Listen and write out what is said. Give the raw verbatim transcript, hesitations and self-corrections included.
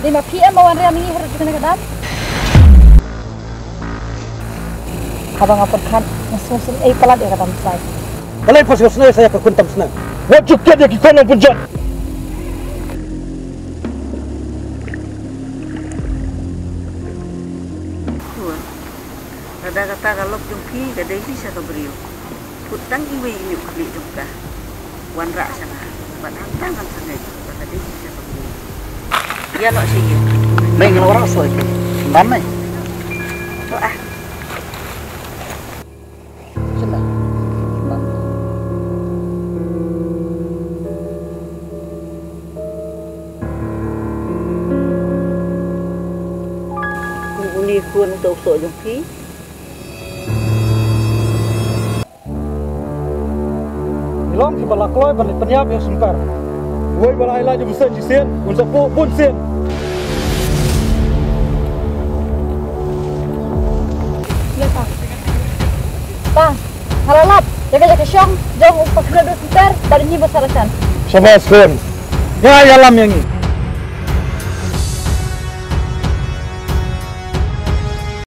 Ïa ma phi em ba wan riam ïa ngi harud jong kane ka dam. Haba nga pyrkhat nga sngewsynei palat ïa ka dam sait. Balei phi sngewsynei sa ïa ka khun tam snem? Wat ju kit ïa ki khun nongpynjot. Khun, lada kata ka lok jong phi ka dei hi sa ka briew, put tang iwei i ñiuh khlieh jong ka. Wanrah sha nga bad hangta ngan sa ngeit ba ka dei hi sa ka briew. Ïa noh sha ïing. Mei, ngi la wanrah sha ïing. Ngan mei. To ah. Shen da. Ngan. Uni khun uta u soh jong phi. Ngi long kiba la kloi ban leit pynïap ïa u Symper. Uwei ba la ai lad ïa u Syn shisien un sa puh bun sien. Ïa pa. Pa, nga la lap ïa ka, ïa ka shong jong u pakhynrad u Symper bad ngi ba sa rashan. Shabas khun. Nga ïalam ïa ngi.